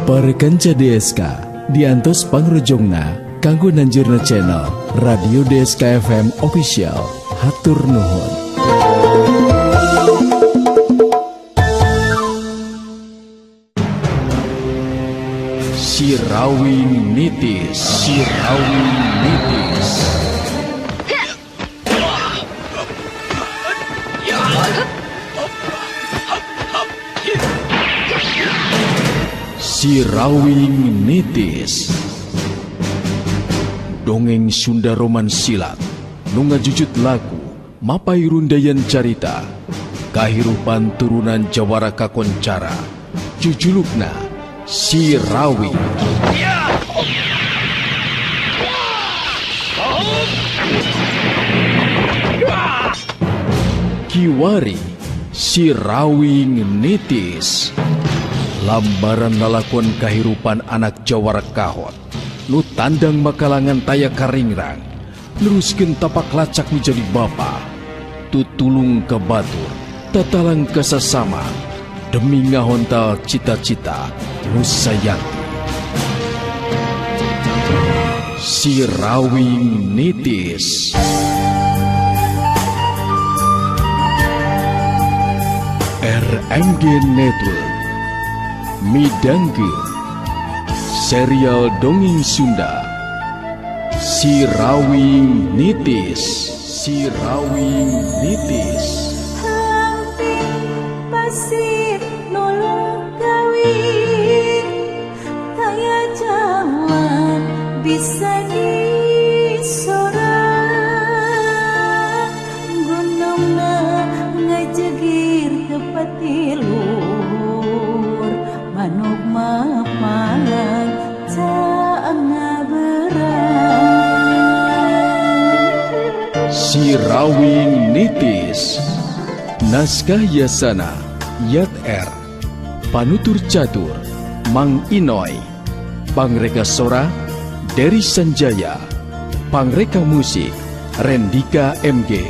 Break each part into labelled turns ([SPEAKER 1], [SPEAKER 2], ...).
[SPEAKER 1] Para kanca DSK diantos pangrojongna kanggo nanjurna channel Radio DSK FM Official. Hatur nuhun. Sirawing Nitis, Sirawing Nitis. Sirawing Nitis. Dongeng Sunda Roman Silat nu ngajujut lagu mapay rundayan carita kahirupan turunan jawara kakoncara jujulukna Sirawing. Kiwari Sirawing Nitis. Lambaran lalakon kahirupan anak jawara kahot nu tandang makalangan taya karingrang neruskeun tapak lacak menjadi bapa tutulung ke batur tatalang ke sesama demi ngahontal cita-cita nu sayakti. Sirawing Nitis. RMG Network midangkeun serial dongeng Sunda Sirawing Nitis. Sirawing Nitis.
[SPEAKER 2] Hampir pasir nolong kawin taya jalan bisa disorang gunungna ngajegir tepat luhur manuk mapalang
[SPEAKER 1] Sirawing Nitis. Naskah Yasana Yat R. Panutur Catur Mang Inoy. Pangreka Sora Dery Sanjaya. Pangreka Musik Rendika MG.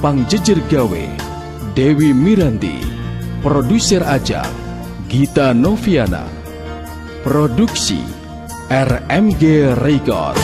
[SPEAKER 1] Pangjejer Gawe Dewi Miranti. Produser Ajak Gita Noviana. Produksi RMG Record.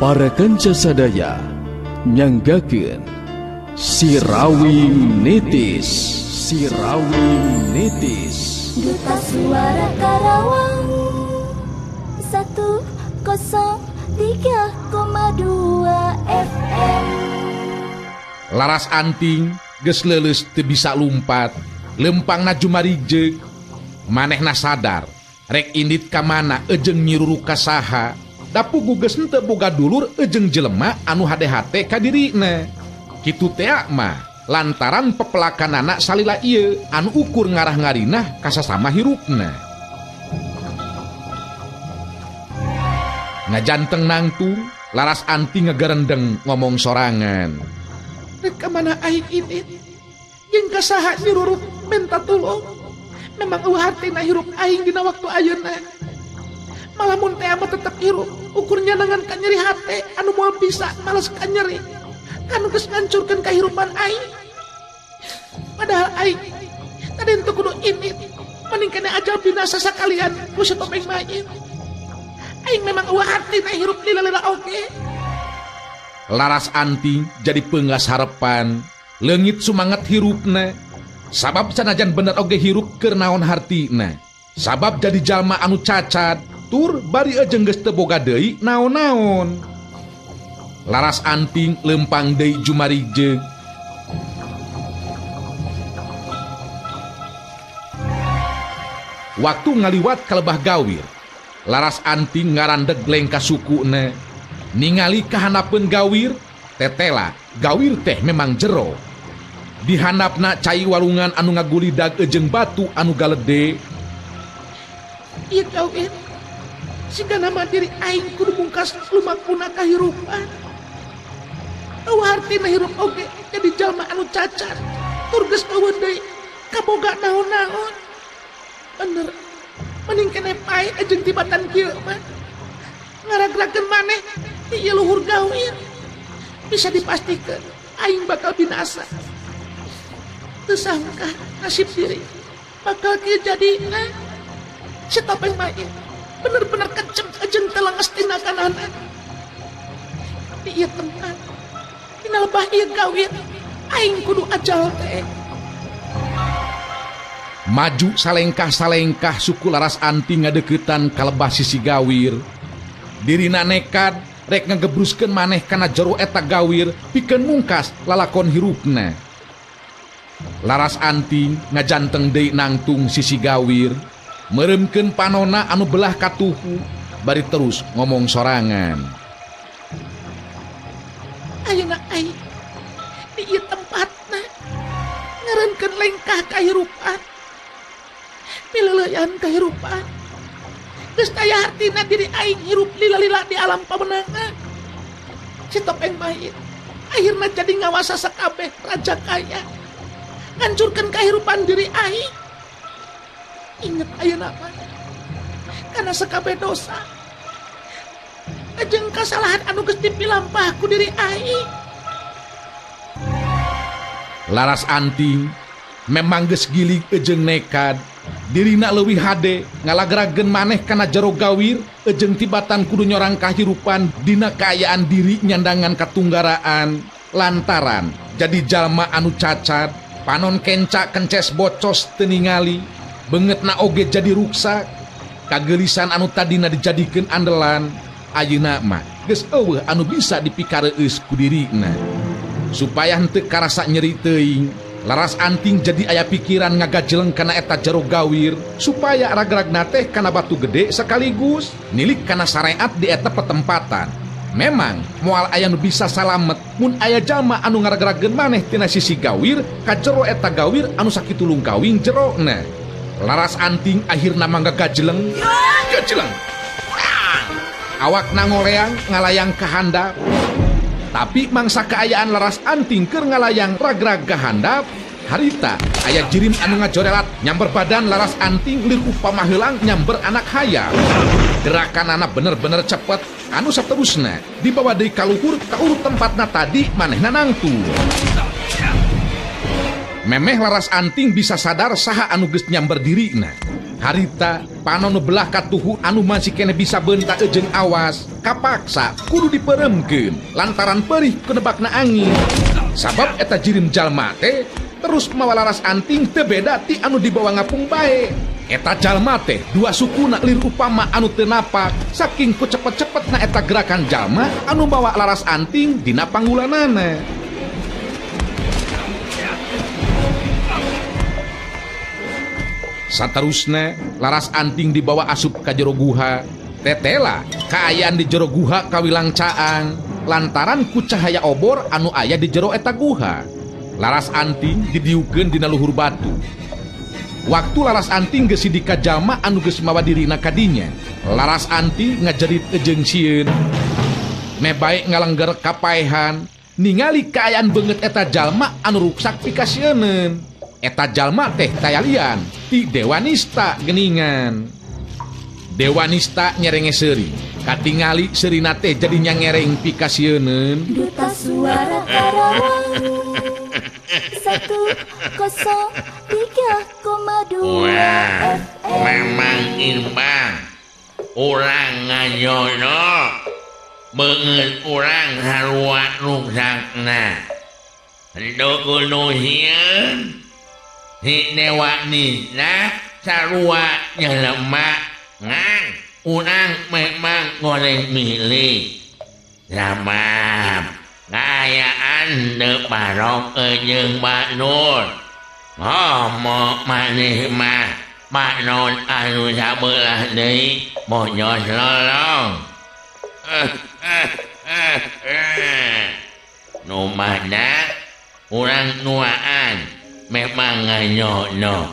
[SPEAKER 1] Para kanca sadaya nyanggakeun Sirawing Nitis. Sirawing Nitis.
[SPEAKER 2] Duta Suara Karawang 103,2 FM.
[SPEAKER 3] Laras anting geus leuleus teu bisa lumpat, lempangna jumarijeg, manehna sadar rek indit ka mana ejeng nyiruruk ka saha. Dapugu geus henteu boga dulur ejeng jelema anu hade-hate ka dirina. Kitu tea mah lantaran pepelakanana salila ieu anu ukur ngarah ngarinah ka sasama hirupna. Ngajanteng nangtung Laras anting ngegerendeng ngomong sorangan. Rek ka mana aing indit? Jeung ka saha nyururuk menta tulung? Memang eueuh hartina hirup aing dina waktu ayeuna. Malamun teh mah tetep hirup, ukurnya dengan kanyeri hate anu moal bisa males kanyeri. Kanu geus ngancurkeun kahirupan aing. Padahal aing tadi henteu kudu indit, mending kene aja binasa sakalian ku satopeng mayit. Aing memang eueuh hartina hirup lila-lila oge. Laras anting jadi peunggas harepan, leungit sumanget hirupna. Sabab sanajan bener oge hirup keur naon hartina. Sabab jadi jalma anu cacat tur bari ejeng geus teu boga deui naon-naon. Laras Anting lempang deui jumarijeg. Waktu ngaliwat kalebah gawir, Laras Anting ngarandeg lengka sukuna. Ningali kahandapeun gawir, tetela gawir teh memang jero. Dihandapna cai walungan anu ngagulidag jeung batu anu galede. Ieu gawir, sigana mah diri aing kudu mungkas lumakuna kahirupan. Eueuh hartina hirup oge jadi jalma anu cacat, tur geus eueuh deui kaboga naon-naon. Bener, mending kene pae jeung tibatan kieu mah. Ngaragrakeun maneh ti ieu luhur gawir. Bisa dipastikan aing bakal binasa. Teu sangka nasib diri bakal kieu jadina. Si topeng mayit bener-bener kecem jeung teu lenges tindakanana. Di ieu tempat, dina lebah ieu gawir, aing kudu ajal teh. Maju salengkah-salengkah suku Laras Anting ngadeukeutan ka lebah sisi gawir. Dirina nekat rek ngagebruskeun maneh kana jero eta gawir pikeun mungkas lalakon hirupna. Laras Anting ngajanteng deui nangtung sisi gawir, meureumkeun panona anu belah katuhu bari terus ngomong sorangan. Ayeuna aing di ieu tempatna ngareunkeun lengkah kahirupan. Pileuleyan kehirupan. Geus daya hartina diri aing hirup lila-lila di alam pamenangan. Si topeng mayit akhirna jadi ngawasa sakabeh raja kaya. Ngancurkeun kehirupan diri aing. Inget ayeuna mah kana sakabeh dosa jeung kasalahan anu geus dipilampah ku diri aing. Laras Anting memang geus gilig jeung nekad. Dirina leuwih hade ngalagrageun maneh kana jero gawir jeung tibatan kudu nyorang kahirupan dina kaayaan diri nyandangan katunggaraan lantaran jadi jalma anu cacat, panon kenca kences bocos teu ningali, beungeutna oge jadi ruksak. Kageulisan anu tadina dijadikeun andelan ayeuna mah geus eueuh anu bisa dipikareueus ku dirina. Supaya henteu karasa nyeri teuing, Laras Anting jadi aya pikiran ngagajeleng kana eta jero gawir supaya ragragna teh kana batu gede sekaligus nilik kana syariat di eta petempatan. Memang moal aya nu bisa salamet mun aya jalma anu ngaragrageun maneh tina sisi gawir ka jero eta gawir anu sakitu lungkawing jerona. Laras Anting akhirna mangga gajeleng, gajeleng. Awakna ngoleang ngalayang ka handap. Tapi mangsa kaayaan Laras Anting keur ngalayang ragrag ka handap, harita aya jirim anu ngajorelat nyamber badan Laras Anting lir upama heulang nyamber anak hayam. Gerakanana bener-bener cepet anu saterusna dibawa deui ka luhur ka urut tempatna tadi manehna nangtung. Memeh Laras Anting bisa sadar saha anu geus nyamber dirina. Harita panon nu belah katuhu anu masih kene bisa bentak jeung awas kapaksa kudu diperemkeun lantaran perih kunebakna angin. Sabab eta jirim jalma teh terus mawa Laras Anting teu beda ti anu dibawa ngapung bae. Eta jalma teh dua sukuna lir upama anu teu napak saking ku cepet-cepetna eta gerakan jalma anu bawa Laras Anting dina panggulanana. Saterusna Laras Anting dibawa asup ka jero guha. Tetela kaayaan di jero guha kawilang caang lantaran ku cahaya obor anu aya di jero eta guha. Laras Anting didiukeun dina luhur batu. Waktu Laras Anting geus sidik ka jalma anu geus mawa dirina ka dinya, Laras Anting ngajerit jeung sieun. Meh bae ngalengger kapaehan ningali kaayaan beungeut eta jalma anu ruksak pikasieuneun. Eta jalma teh tayalian ti Dewanista geningan. Dewanista nyerenge seuri, katingali seurina teh jadi nyangereng pikasieuneun.
[SPEAKER 2] Duta Suara Karawang 103,2 FM.
[SPEAKER 4] Memang imbang urang ngajono beungeut urang sarua ruksakna. Henteu kudu sieun. Si Dewa Nista sarua jelema ngan urang memang goreng milih. Sabab kaayaan teu parok jeung Mak Nur. Ngomong maneh mah Mak Non anu sabelah deui monyos lolong. Nu mana urang nuaan memang nganyono.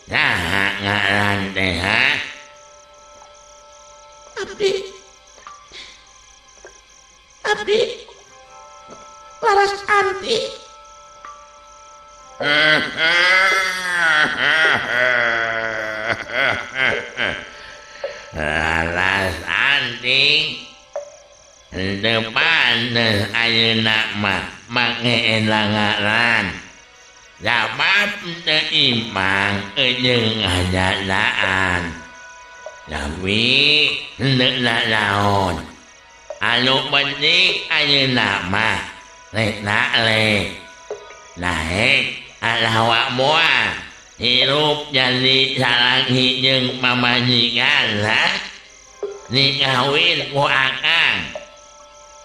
[SPEAKER 4] Saha ngaran teh ha?
[SPEAKER 3] Abdi. Abdi. Laras Anti.
[SPEAKER 4] Laras Anti. Henteu pantes ayeuna mah make ngaran. Sabab teu imbang jeung ngajadaan. Tapi henteu naon. Anu penting ayeuna mah rek le. Naek atawa moal hirup jadi salaki jeung pamajikan ha? Dikawin ku akang.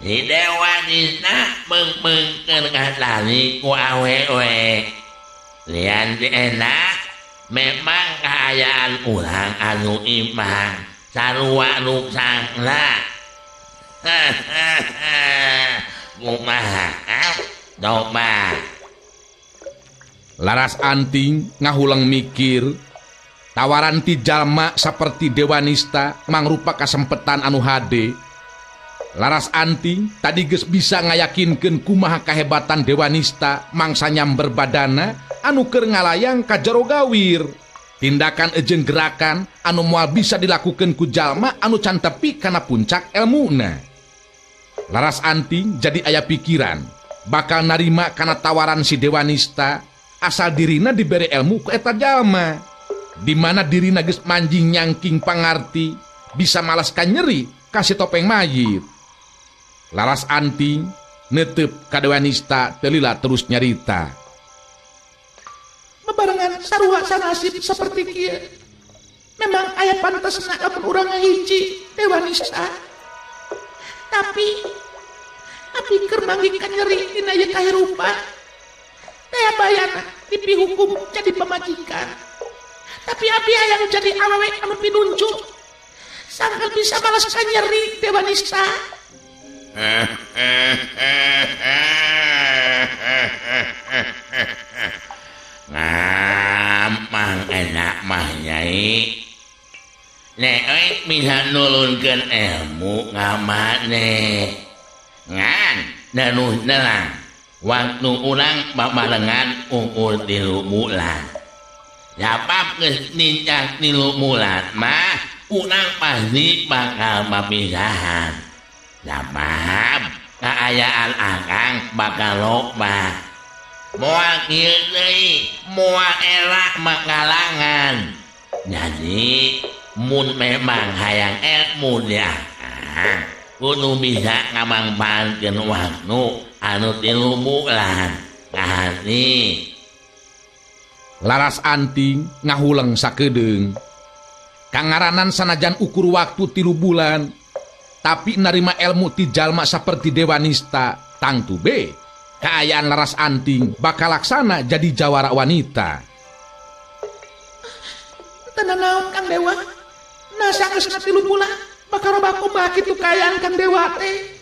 [SPEAKER 4] Di Dewa Nista meungpeungkeun katali ku awewe. Lian ti enak memang kaayaan urang anu imbang sarua ruksakna. Kumaha coba.
[SPEAKER 3] Laras Anting ngahulang mikir tawaran ti jalma saperti Dewa Nista mangrupa kasempetan anu hade. Laras Anting tadi geus bisa ngayakinkeun kumaha kahebatan Dewa Nista mangsa nyamber badana anu keur ngalayang ka jero gawir. Tindakan jeung gerakan anu moal bisa dilakukeun ku jalma anu can tepi kana puncak elmuna. Laras Anting jadi aya pikiran bakal narima kana tawaran si Dewa Nista asal dirina dibere ilmu ku eta jalma. Di mana dirina geus manjing nyangking pangarti bisa malas ka nyeri kasih topeng mayit. Laras Anting netep ka Dewa Nista telila terus nyarita. Bebarengan sarua sanasib seperti kieu. Memang aya pantesna lamun urang ngahiji Dewa Nista. Tapi abdi keur manggih ka nyeri dina ieu kahirupan. Teh bayana dipihukum jadi pamajikan. Tapi abdi hayang jadi awewe anu pinunjuk. Sangkan bisa balas ka nyeri Dewa Nista.
[SPEAKER 4] Gampang enak mah nyai. Nek bisa nulunkeun ilmu ngamane. Ngan terus terang waktu urang babarengan ukur 3 bulan. Sabab geus nincak 3 bulan mah urang pasti bakal papisahan. Sabab kaayaan akang bakal loba. Moal kieu deui, moal elak makalangan. Jadi mun memang hayang ilmu di akang kudu bisa ngamangpaatkeun waktu anu 3 bulan. Kahati.
[SPEAKER 3] Laras Anting ngahuleng sakedeung. Kangaranan sanajan ukur waktu 3 bulan, tapi narima ilmu ti jalma saperti Dewa Nista tangtu be kaayaan Laras Anting bakal laksana jadi jawara wanita. Teu naon Kang Dewa? Nah sangeusna 3 bulan bakal robah kumaha kitu kaayaan Kang Dewa teh.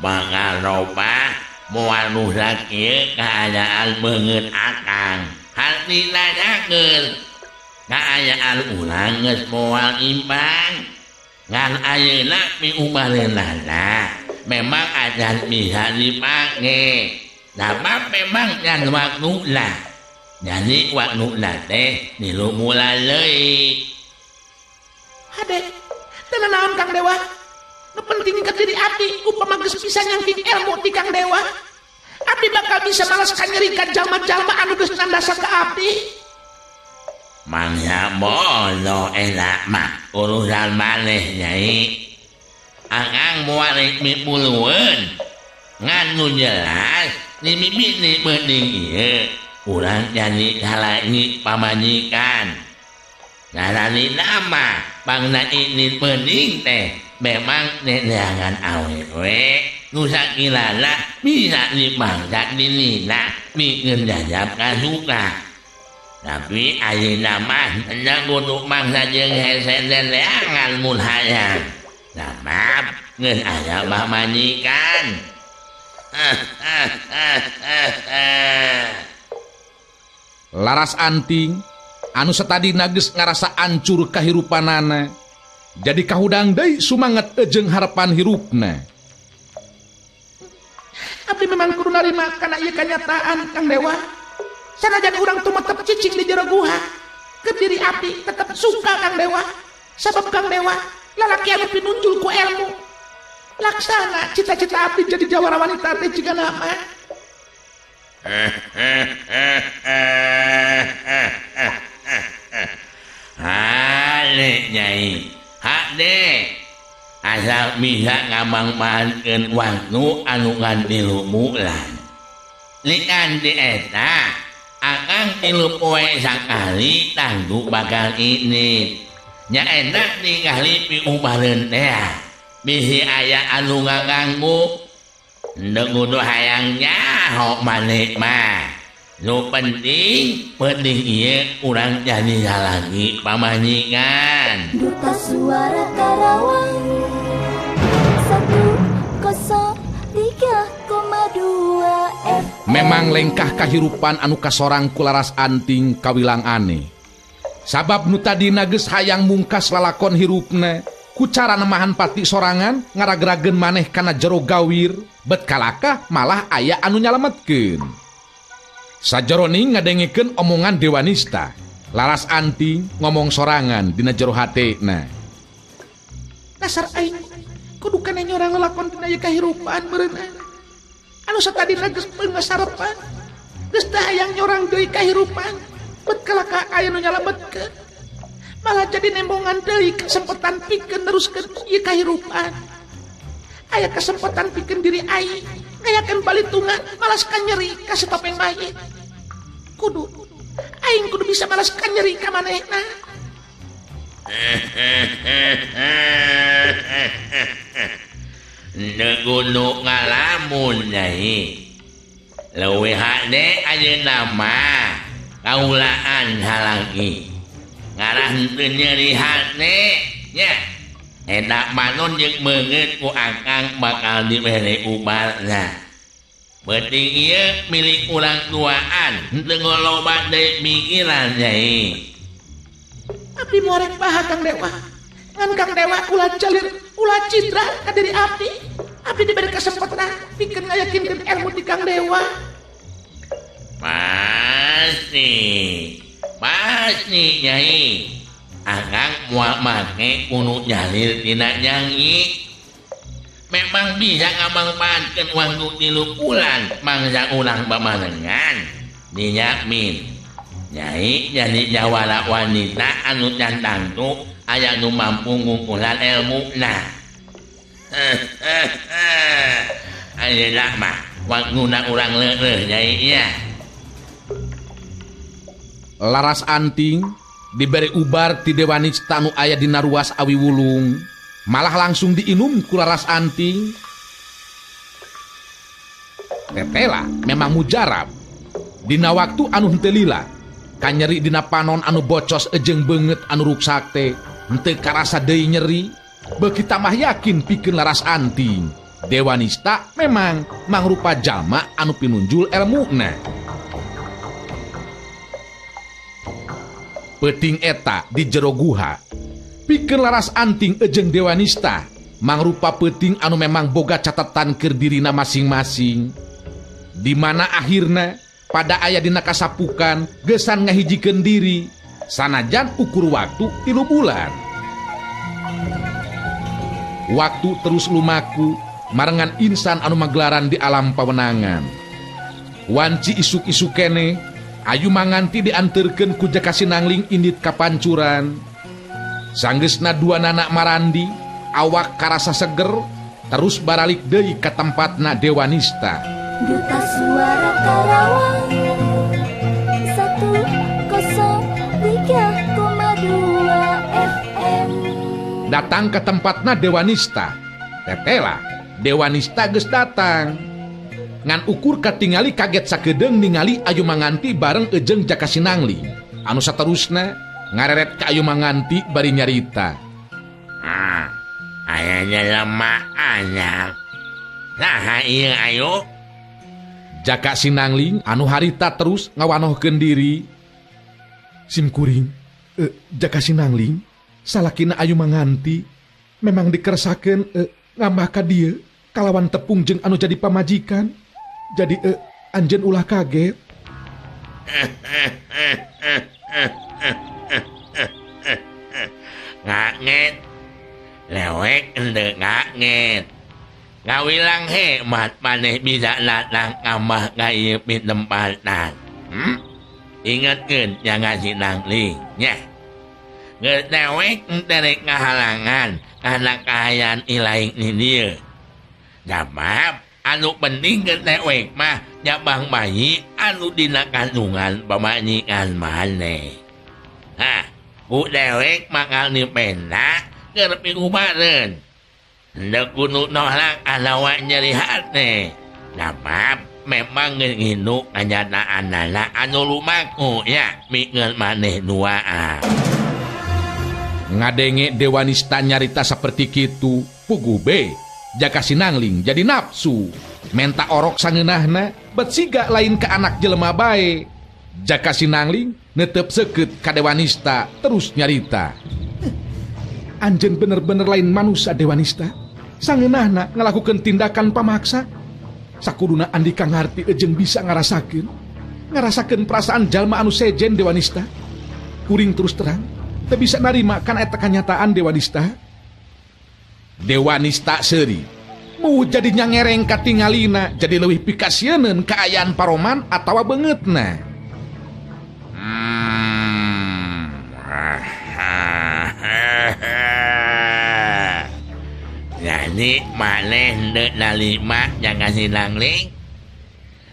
[SPEAKER 4] Bakal robah moal rusak ieu kaayaan beungeut akang. Hartina cakeun kaayaan urang geus moal imbang. Ngan ayeuna piubareunana memang acan bisa dipake. Sabab memang can waktuna. Jadi waktuna teh 3 bulan deui.
[SPEAKER 3] Hade, teu naon Kang Dewa? Nu penting ka diri abdi upama geus bisa nyangking ilmu ti Kang Dewa. Abdi bakal bisa malas ka nyeri ka jalma-jalma anu geus nandasa ka abdi.
[SPEAKER 4] Mangga bolo enak mah urusan maneh nyai. Akang moal rek mipulueun. Ngan nu jelas dimimiti penting ieu urang jadi salaki pamajikan. Ngarani nama pangna ini pening teh memang neneangan awewe nu sakilana bisa dipangsa dinina mikeun jajab kasuka. Tapi ayeuna mah endang kudu mangsa jeung hese neneangan mun hayang. Sabab geus aya pamajikan.
[SPEAKER 3] Laras Anting anu satadina geus ngarasa ancur kahirupanana jadi kahudang deui sumanget jeung harapan hirupna. Abdi memang kudu narima kana ieu kanyataan Kang Dewa. Sanajan urang tumetep cicing di jero guha, keur diri abdi tetep suka Kang Dewa. Sabab Kang Dewa lalaki anu pinunjul ku ilmu. Laksana cita-cita abdi jadi jawara wanita teh jiga nama.
[SPEAKER 4] Hale nyai, hade asal bisa ngamangpaatkeun waktu anu ngan 3 bulan. Likan di eta akang 3 poe sakali tangtu bakal ini. Nya enak ningali piubareun teh. Bisi aya anu ngaganggu. Ndek kudu hayang nyaho maneh mah. Nu penting penting ieu urang jadi lalaki pamajikan.
[SPEAKER 2] Duta Suara Karawang 103,2 FM.
[SPEAKER 3] Memang lengkah kahirupan anu kasorang ku Laras Anting kawilang aneh. Sabab nu tadina geus hayang mungkas lalakon hirupna ku cara nemahan pati sorangan ngaragrageun maneh kana jero gawir bet kalakah malah aya anu nyalametkeun. Sajeroning ngadengekeun omongan Dewanista, Laras Anting ngomong sorangan dina jero hatena. Dasar aing kudu kana nyorang lalakon dina ieu kahirupan meureun. Anu satadina geus peungasarepan, geus teh hayang nyorang deui kahirupan, bet kalakah aya nu nyalametkeun. Malah jadi nembongan deui kesempatan pikeun neruskeun ieu kahirupan. Aya kesempatan pikeun diri aing ngayakeun balitungan malas ka nyeri ka satopeng mayit. Kudu aing kudu bisa malas ka nyeri ka manehna.
[SPEAKER 4] Ndek kudu ngalamun nyai. Leuwih hade ayeuna mah kaulaan halaki. Ngarah henteu nyeri hate nya. Eta manon jeung beungeut ku akang bakal dibere ubarna. Penting ieu milik urang tuaan, henteu ngoloba deui pikiran nyai.
[SPEAKER 3] Abdi moal rek paha Kang Dewa. Ngan Kang Dewa ulah jalir, ulah citra ka diri abdi. Abdi diberi kesempatan pikeun ngayakinkeun ilmu ti Kang Dewa.
[SPEAKER 4] Pasti. Pasti nyai. Akang moal make kudu jalir tina nyanyi. Memang bisa ngamangpaatkeun waktu 3 bulan mangsa urang pamarengan. Dijamin nyai jadi jawara wanita anu can tangtu aya nu mampu ngungkulan elmuna. Ayeuna mah waktuna urang leureuh nyai nya.
[SPEAKER 3] Laras Anting diberi ubar ti Dewanista nu aya dina ruas awi wulung, malah langsung diinum ku Laras Anting. Tetela memang mujarab. Dina waktu anu henteu lila, kanyeri dina panon anu bocos ejeng beungeut anu ruksak teh henteu karasa deui nyeri, beuki tambah yakin pikeun Laras Anting. Dewanista memang mangrupa jalma anu pinunjul elmuna. Peuting eta di jero guha, pikeun Laras Anting ejeng Dewanista mangrupa peuting anu memang boga catatan keur dirina masing-masing. Di mana akhirna pada aya dina kasapukan gesan ngahijikeun diri sanajan ukur waktu 3 bulan. Waktu terus lumaku marengan insan anu magelaran di alam pawenangan. Wanci isuk-isuk kene ayu manganti dianterkeun ku Jaka Sinangling indit kapancuran. Sanggeusna dua nanak marandi, awak karasa seger, terus baralik deui ka tempatna Dewanista.
[SPEAKER 2] Duta Suara Karawang 103,2
[SPEAKER 3] Datang ke tempatna Dewanista. Tetela, Dewanista geus datang. Ngan ukur katingali kaget sakedeung ningali Ayu Manganti bareng ejeng Jaka Sinangling. Anu saterusna ngareret ka Ayu Manganti bari nyarita.
[SPEAKER 4] Ah, ayahnya lemah anyar. Saha ieu Ayu?
[SPEAKER 3] Jaka Sinangling anu harita terus ngawanohkeun diri. Sim kuring, Jaka Sinangling, salakina Ayu Manganti memang dikersakeun ngambah ka dieu kalawan tepung jeung anu jadi pamajikan. Jadi anjeun ulah kaget.
[SPEAKER 4] Ngaget. Lewek henteu ngaget. Ngawilang hemat maneh bisa datang ngambah ka ieu pitempatan. Ingetkeun jangan Sinangling nya. Geus dewek henteu rek ngahalangan kana kaayaan ilaing di dieu. Sabab anu penting geus dewek mah jabang bayi anu dina kandungan pamajikan maneh. Hah, ku dewek bakal dipenda keur pikubareun. Henteu kudu nolak atawa nyeri hate. Sabab memang geus nginuk kanyataanana anu lumaku ya mikeun maneh duaan.
[SPEAKER 3] Ngadenge Dewanista nyarita saperti kitu, puguh be Jaka Sinangling jadi nafsu. Menta orok sangeunahna bet siga lain ke anak jelema bae. Jaka Sinangling netep seukeut ka Dewanista terus nyarita. Anjeun bener-bener lain manusia Dewanista. Sangeunahna ngalakukeun tindakan pamaksa. Sakuduna Andika ngarti jeung bisa ngarasakeun. Ngarasakeun perasaan jalma anu sejen Dewanista. Kuring terus terang teu bisa narima kana eta kanyataan Dewanista. Dewanista seuri. Mau jadi nyangereng katingalina jadi leuwih pikasieun kaayaan paroman atawa beungeutna.
[SPEAKER 4] Jadi maneh henteu narima Jaka Sinangling?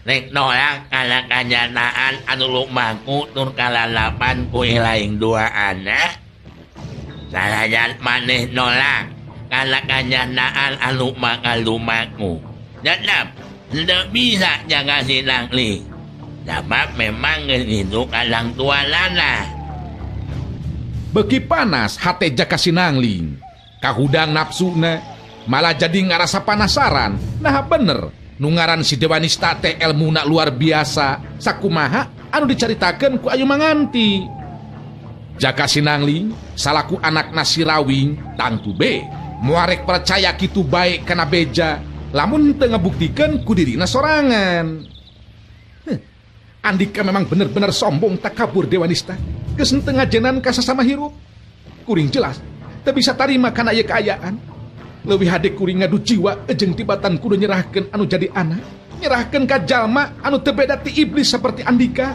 [SPEAKER 4] Rek nolak kana kanyataan anu lumaku tur kalalapan ku ilaing dua anak. Sanajan maneh nolak kana kanyataan anu bakal lumaku, tetap henteu bisa Jaka Sinangling. Sabab memang geus kitu kadang tuanana.
[SPEAKER 3] Beuki panas hate Jaka Sinangling. Kahudang nafsuna malah jadi ngarasa panasaran. Nah bener, nu ngaran si Dewanista teh elmuna luar biasa. Sakumaha anu dicaritakeun ku Ayu Manganti. Jaka Sinangling salaku anakna si Rawing tangtu be moarek percaya kitu bae kana beja lamun teu ngabuktikeun ku dirina sorangan. Andika memang bener-bener sombong takabur Dewanista. Geus henteu ngajenan ka sasama hirup. Kuring jelas teu bisa tarima kana ieu kaayaan. Leuwih hade kuring ngadu jiwa jeung tibatan kudu nyerahkeun anu jadi anak, nyerahkeun ka jalma anu teu beda ti iblis seperti Andika.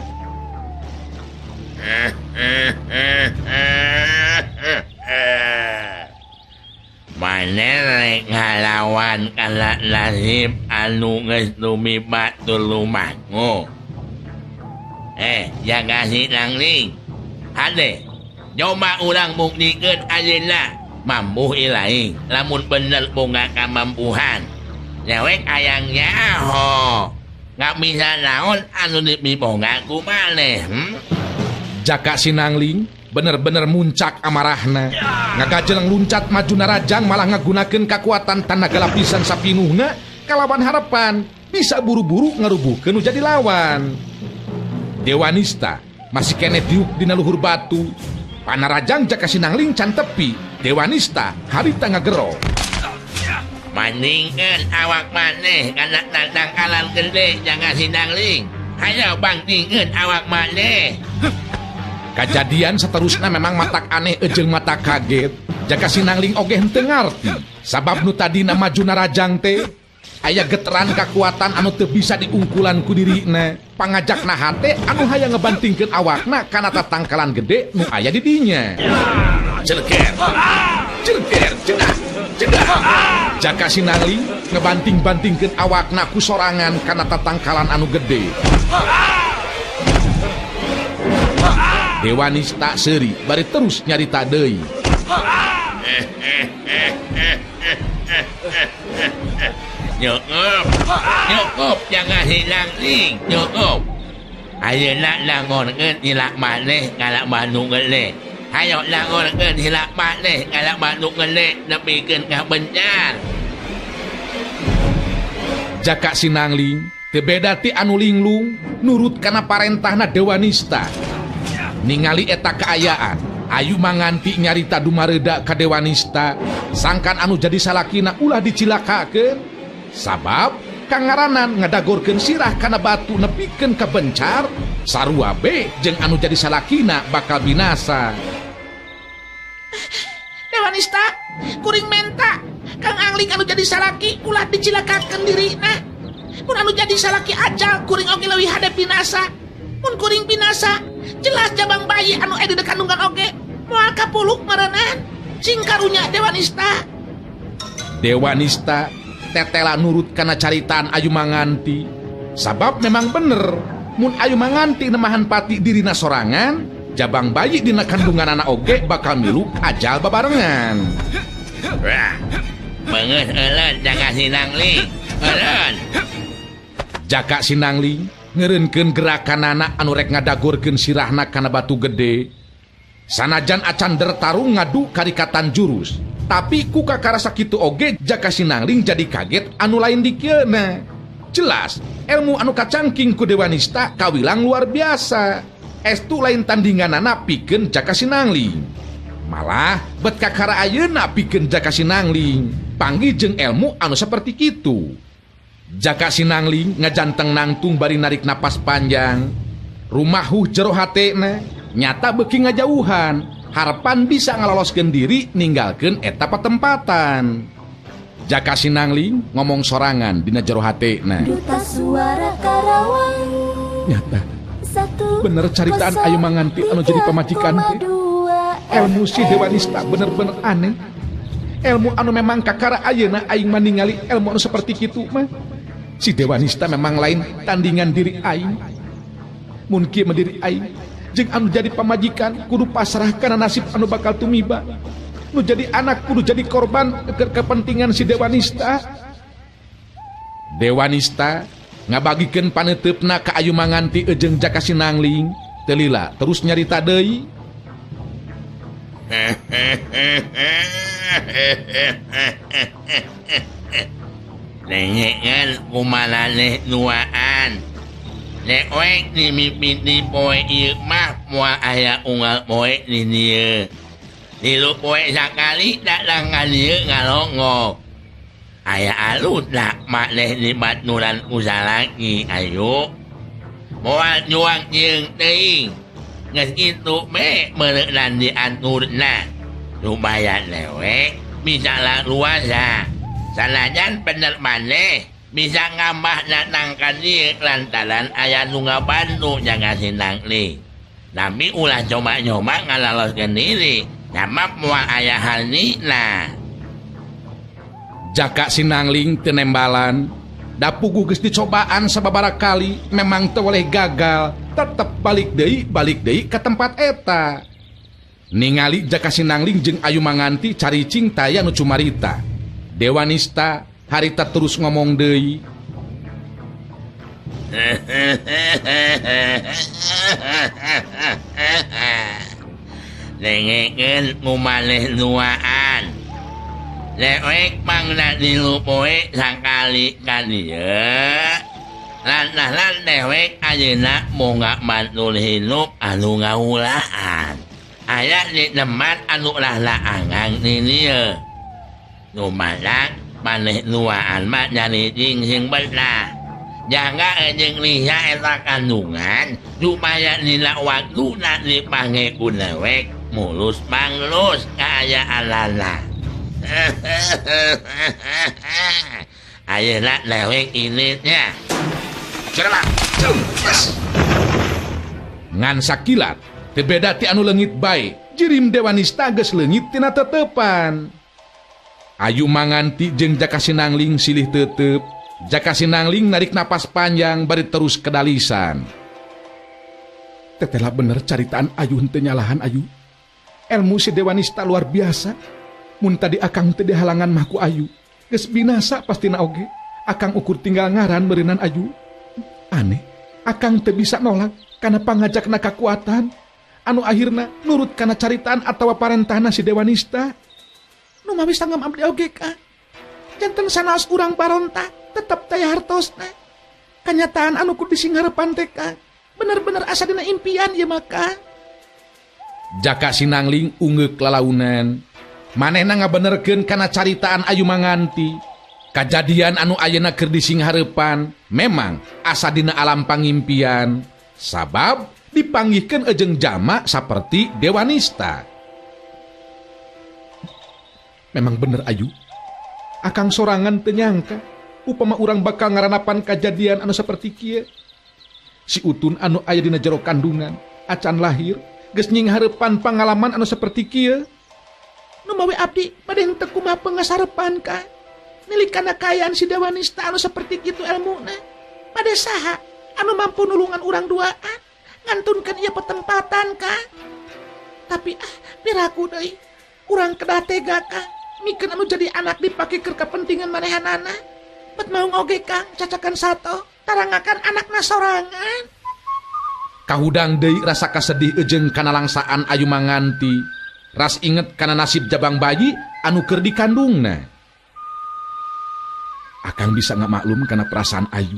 [SPEAKER 4] Maneh rek ngalawan kana nasib anu geus tumiba tulumangu. Jaka Sinangling. Hade, coba urang buktikeun ayeuna mampu ilaing lamun bener boga kamampuhan. Dewek hayang nyaho. Nggak bisa naon anu dipiboga ku maneh.
[SPEAKER 3] Jaka Sinangling bener-bener muncak amarahna. Ngagajeleng luncat maju narajang malah ngagunakeun kakuatan tanaga lapisan sapinuhna kalawan harapan bisa buru-buru ngarubuhkeun nu jadi lawan. Dewanista masih kene diuk dina luhur batu. Panarajang Jaka Sinangling can tepi. Dewanista harita ngagero.
[SPEAKER 4] Bandingkeun awak maneh kana tatangkalan gede Jaka Sinangling. Hayo bangtingkeun awak maneh.
[SPEAKER 3] Kajadian seterusna memang matak aneh jeung mata kaget. Jaka Sinangling oge henteu ngarti. Sabab nu tadina maju narajang teh aya geteran kakuatan anu teu bisa diungkulan ku dirina. Pangajakna hate anu hayang ngebantingkeun awakna kana tatangkalan gede nu aya di dinya. Celker. Celker, cenah, cenah. Jaka Sinangling ngebanting-bantingkeun awakna ku sorangan kana tatangkalan anu gede. Dewanista seuri bari terus nyarita deui.
[SPEAKER 4] Nyokop, nyokop jangan hilang ling, nyokop. Ayeuna nangorkeun hilak maneh ngalak Bandung gede. Hayo nangorkeun hilak maneh ngalak Bandung gede nepikeun ka bencar.
[SPEAKER 3] Jaka Sinangling teu beda ti anu linglung nurut kana parentahna Dewanista. Ningali eta kaayaan, Ayu Manganti nyarita dumareuda ka Dewanista, sangkan anu jadi salakina ulah dicilakakeun. Sabab kangaranan ngadagorkeun sirah kana batu nepikeun ka bencar, sarua be jeung anu jadi salakina bakal binasa. Dewanista, kuring menta Kang Angling anu jadi salaki ulah dicilakakeun dirina. Mun anu jadi salaki ajal kuring oge leuwih hade binasa. Mun kuring binasa, jelas jabang bayi anu aya di kandungan oge moal kapuluk marenan. Sing karunya Dewanista. Dewanista tetela nurut kana caritaan Ayu Manganti. Sabab memang bener, mun Ayu Manganti nemahan pati dirina sorangan, jabang bayi dina kandungan anak oge bakal milu ajal babarengan.
[SPEAKER 4] Wah, beungeut euleun Jaka Sinangling, euleun.
[SPEAKER 3] Jaka Sinangling ngeureunkeun gerakanana anu rek ngadagorkeun sirahna kana batu gede. Sanajan acan tarung ngadu karikatan jurus, tapi ku kakarasa kitu oge Jaka Sinangling jadi kaget anu lain dikieuna. Jelas ilmu anu kacangking ku Dewanista kawilang luar biasa. Estu lain tandinganana pikeun Jaka Sinangling. Malah bet kakara ayeuna pikeun Jaka Sinangling panggih jeung ilmu anu seperti kitu. Jaka Sinangling ngajanteng nangtung bari narik napas panjang. Rumahuh jero hatena nyata beuki ngajauhan. Harapan bisa ngaloloskeun diri ninggalkeun eta patempatan. Jaka Sinangling ngomong sorangan dina jero hatena.
[SPEAKER 2] Duta Suara Karawang.
[SPEAKER 3] Nyata bener caritaan Ayu Manganti anu jadi pamajikan teh. Ilmu si Dewanista bener-bener aneh. Ilmu anu memang kakara ayeuna aing mah ningali ilmu anu seperti kitu mah. Si Dewanista memang lain tandingan diri aing. Mun kieu mah diri aing jeung anu jadi pamajikan kudu pasrah kana nasib anu bakal tumiba. Nu jadi anak kudu jadi korban keur kepentingan si Dewanista. Dewanista ngabagikeun paneuteup-na ka Ayu Manganti jeung Jaka Sinangling. Teu lila terus nyarita deui.
[SPEAKER 4] Nenyekan kumaraneh nuaan. Dewek dimipiti poe ieu mah moal aya unggal poe di dieu. Tilu poe sakali datang ka dieu ngalongok. Aya alus da maneh dibaturan ku salaki ayo. Moal nyuang jeung teuing. Geus kitu me meureunan diaturna. Supaya dewek bisa laluasa. Sanajan bener maneh bisa ngambah datang ka dieu lantaran aya nu ngabantu Jaka Sinangling. Tapi ulah coba-coba ngalaloskeun diri, sabab moal aya hartina.
[SPEAKER 3] Jaka Sinangling teu nembalan, da puguh geus dicobaan sababaraha kali memang teu boleh gagal, tetep balik deui ka tempat eta. Ningali Jaka Sinangling jeung Ayu Manganti caricing taya nu cumarita. Dewanista harita terus ngomong deui.
[SPEAKER 4] Dengekeun kumaneh duaan. Dewek mangna tilu poe sakali ka dieu. Lantaran dewek ayeuna moga mantul hidup anu ngaulaan. Aya di tempat anu lalaangan di dieu. Lumayan maneh duaan mah nyari sing betah. Jaga jeung liha eta kandungan supaya dina waktuna dipange ku dewek mulus panglus kaayaanana. Ayeuna dewek ini nya.
[SPEAKER 3] Ngan sakilat teu beda ti anu leungit bae, jirim Dewanista geus leungit tina tetepan. Ayu Manganti jeung Jaka Sinangling silih tetep. Jaka Sinangling narik napas panjang bari terus kedalisan. Tetela bener caritaan Ayu henteu nyalahan Ayu. Ilmu si Dewanista luar biasa. Mun tadi akang teu dihalangan mah ku Ayu, geus binasa pastina oge. Akang ukur tinggal ngaran meureunan Ayu. Aneh, akang teu bisa nolak kana pangajakna kakuatan anu akhirna nurut kana caritaan atawa parentahna si Dewanista. Nu mawi sanggem abdi oge ka. Janten sanaos urang barontak tetep taya hartosna. Kanyataan anu kudu disingharepan teh ka. Bener-bener asa dina impian ieu mah ka. Jaka Sinangling ungeuk lalaunan. Manehna ngabenerkeun kana caritaan Ayu Manganti. Kajadian anu ayeuna keur disingharepan memang asa dina alam pangimpian. Sabab dipanggihkeun ejeng jama saperti Dewanista. Memang bener Ayu. Akang sorangan teu nyangka upama urang bakal ngaranapan kajadian anu saperti kieu. Si Utun anu aya dina jero kandungan acan lahir geus nyingharepan pangalaman anu saperti kieu. Nu mawi abdi bade henteu kumaha pangasarepan ka. Milik kana kaayaan si Dewanista anu saperti kitu elmuna. Bade saha anu mampu nulungan urang duaan ngantunkeun ieu petempatan ka. Tapi piraku deui urang kedah tega ka. Mikeun anu jadi anak dipake keur kapentingan manehanana. Bet maung oge Kang cacakan sato tarangakan anakna sorangan. Kahudang deui rasa kasedih ejeng kana langsaan Ayu Manganti. Ras inget kana nasib jabang bayi anu keur dikandungna. Akang bisa ngamaklum kana perasaan Ayu.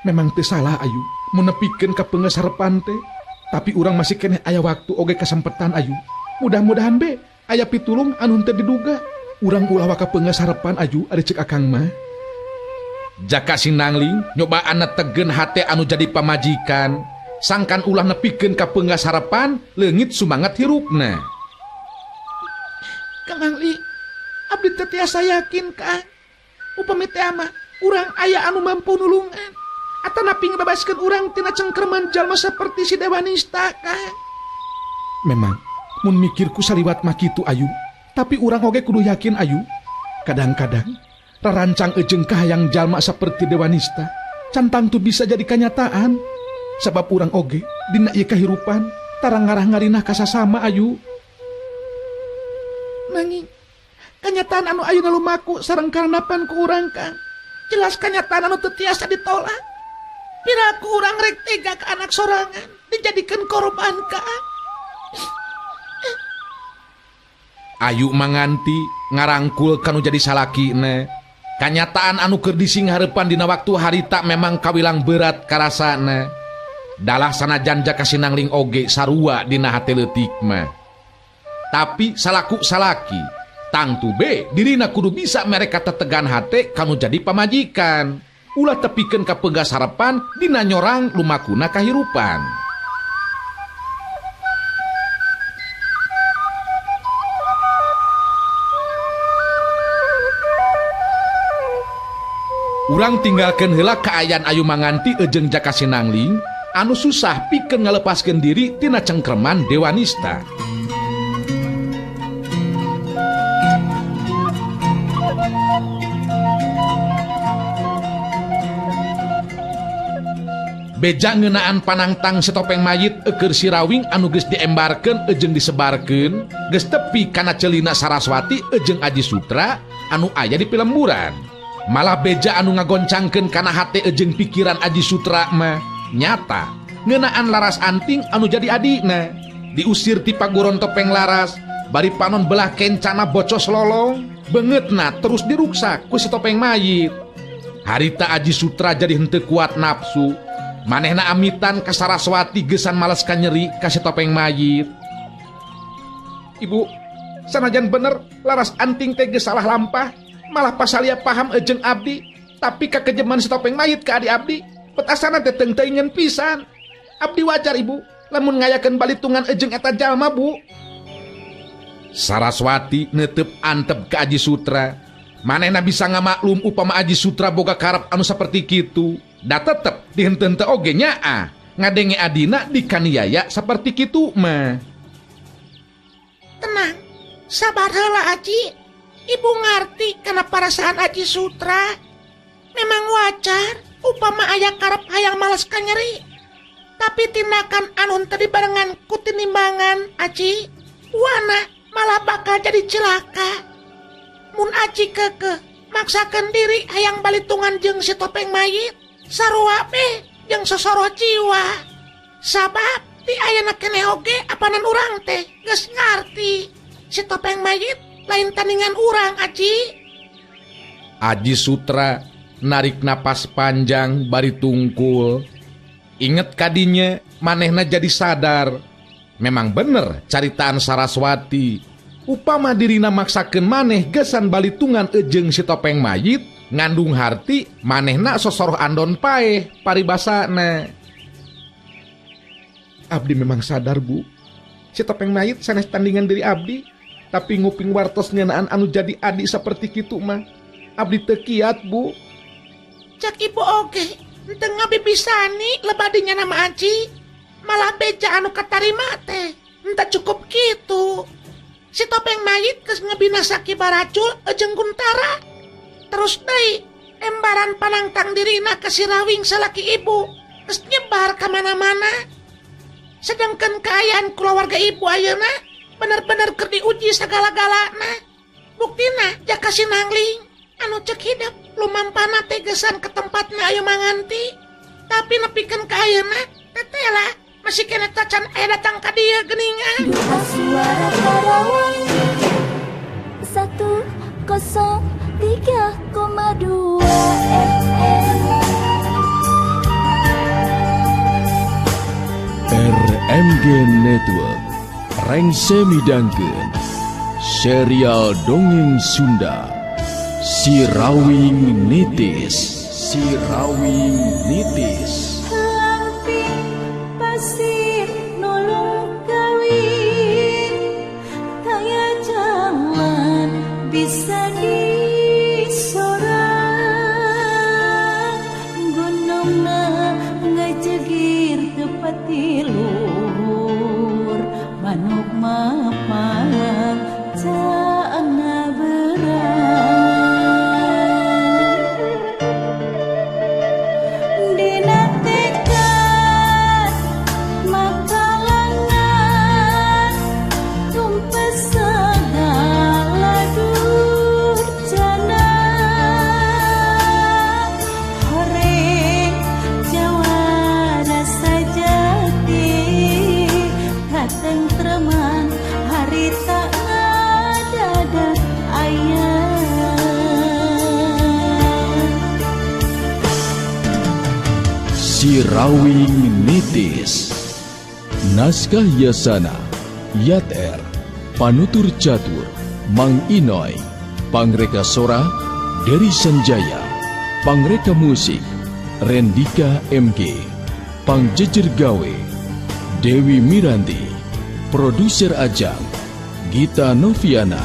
[SPEAKER 3] Memang teu salah Ayu mun nepikeun ka pengesarepan teh. Tapi urang masih keneh aya waktu oge kasempetan Ayu. Mudah-mudahan be aya pitulung anu henteu diduga. Urang ulah waka pengesarepan Ayu ari ceuk akang mah. Jaka Sinangling nyobaan tegen hate anu jadi pamajikan. Sangkan ulah nepikeun ka pengesarepan leungit sumangat hirupna. Kang Angli, abdi teu tiasa yakin Kang. Upami teh mah urang aya anu mampu nulungan atanapi ngebebaskeun urang tina cengkerman jalma saperti si Dewanista Kang. Memang mun mikirku saliwat mah kitu Ayu, tapi urang oge kudu yakin Ayu. Kadang-kadang rarancang ejeng kahayang jalma saperti Dewanista can tangtu bisa jadi kanyataan. Sabab urang oge dina ieu kahirupan tarang ngarah ngarinah ka sasama Ayu. Nanging kanyataan anu ayeuna lumaku sareng karanapan ku urang Kang. Jelas kanyataan anu teu tiasa ditolak. Piraku urang rek tega ka anak sorangan dijadikeun korban Kang. Ayu Manganti ngarangkul kanu jadi salakina. Kanyataan anu keur disinghareupan dina waktu harita memang kawilang berat karasana. Dalah sanajan Jaka Sinangling oge sarua dina hate leutik mah. Tapi salaku salaki tangtu be dirina kudu bisa mereka tetegan hate kanu jadi pamajikan. Ulah tepikeun ka penggasarepan dina nyorang lumakuna kahirupan. Urang tinggalkeun heula kaayaan Ayu Manganti ejeng Jaka Sinangling anu susah pikeun ngalepaskeun diri tina cengkerman Dewanista. Beja ngeunaan panangtang setopeng mayit eukeur sirawing anu geus diembarkeun ejeng disebarkeun geus tepi kana celina Saraswati ejeng Aji Sutra anu aya di pilemburan. Malah beja anu ngagoncangkeun kana hate ejeng pikiran Aji Sutra mah nyata ngeunaan Laras Anting anu jadi adina diusir ti paguron topeng laras bari panon belah kencana bocos lolong beungeutna terus diruksak ku si topeng mayit. Harita Aji Sutra jadi henteu kuat nafsu. Manehna amitan ka Saraswati gesan males ka nyeri ka si topeng mayit. Ibu, sanajan bener Laras Anting teh geus salah lampah, malah pasalia paham ejeng abdi, tapi kakejeman si topeng mayit ka adi abdi, petasana teh teung-teungeun pisan. Abdi wajar ibu, lamun ngayakeun balitungan ejeng eta jalma bu. Saraswati neuteup antep ka Aji Sutra. Manehna bisa ngamaklum upama Aji Sutra boga karep anu saperti kitu. Da tetep dihenteu-henteu oge nyaah ngadenge adina dikaniaya saperti kitu mah. Tenang, sabar heula Aji. Ibu ngarti kana perasaan Aji Sutra. Memang wajar upama aya karep hayang males ka nyeri. Tapi tindakan anu henteu dibarengan ku tinimbangan Aji, wana malah bakal jadi celaka. Mun Aji kekeh maksakeun diri hayang balitungan jeung si topeng mayit sarua be jeung sosoroh jiwa. Sabab ti ayeuna keneh oge apanan urang teh geus ngarti si topeng mayit lain tandingan urang Aji. Aji Sutra narik napas panjang bari tungkul. Inget kadinya manehna jadi sadar. Memang bener caritaan Saraswati. Upama dirina maksakeun maneh gesan balitungan ejeng si topeng mayit ngandung harti manehna sosoroh andon paeh paribasana. Abdi memang sadar bu, si topeng mayit sanes tandingan diri abdi, tapi nguping wartos ngeunaan anu jadi adik seperti kitu mah abdi teu kiat bu. Cak ibu oge henteu ngabibisani lebadinya nama Aji, malah beja anu katarima teh henteu cukup kitu. Si topeng mayit geus ngebinasa Ki Baracul jeung Guntara. Terus deui embaran panangtang dirina ka si Rawing salaki ibu geus nyebar ka mana-mana. Sedangkan kaayaan kulawarga ibu ayeuna bener-bener keur diuji sagala-galana. Buktina jaka si Nangling anu cek hidep lumampana teh geusan ke tempatna ayo manganti. Tapi nepikeun ka ayeuna tetela masih kena tacan aya datang ka dieu geuningan.
[SPEAKER 2] Duta Suara Karawang 103,2 FM.
[SPEAKER 1] RMG Network rengse midangkeun serial dongeng Sunda Si Rawing Nitis. Si Rawing Nitis.
[SPEAKER 2] Pasir nulung kawin kaya jalan bisa disorang gunungna ngajegir tepati luhur manuk mapang caangna berang dina tekad makalangan tumpes segala durjana horeng jawara sajati katentreman harita ngadadak aya.
[SPEAKER 1] Si Rawing Nitis. Naskah Yasana, Yat R, Panutur Catur, Mang Inoy, Pangreka Sora, Dery Sanjaya, Pangreka Musik, Rendika MG, Pangjejer Gawe, Dewi Miranti, Produser Ajang, Gita Noviana,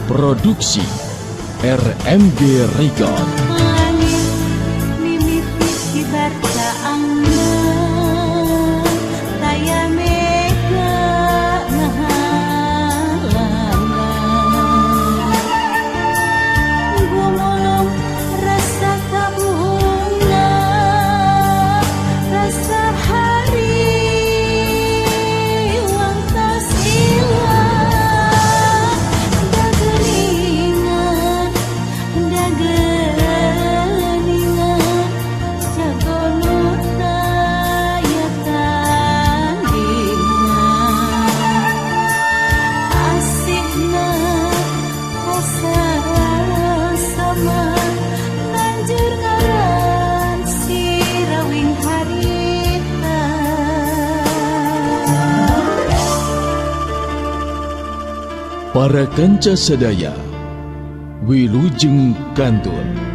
[SPEAKER 1] Produksi RMG Record.
[SPEAKER 2] Langit mimiti kibar caangna taya mega ngahalangan gumulung rasa kabunga rasa hari wang tas ilang dageningan dageningan jago nu taya tandingan asihna rasa sama nanjur ngaran si rawing harita.
[SPEAKER 1] Para kanca sadaya, wilujeng kantun.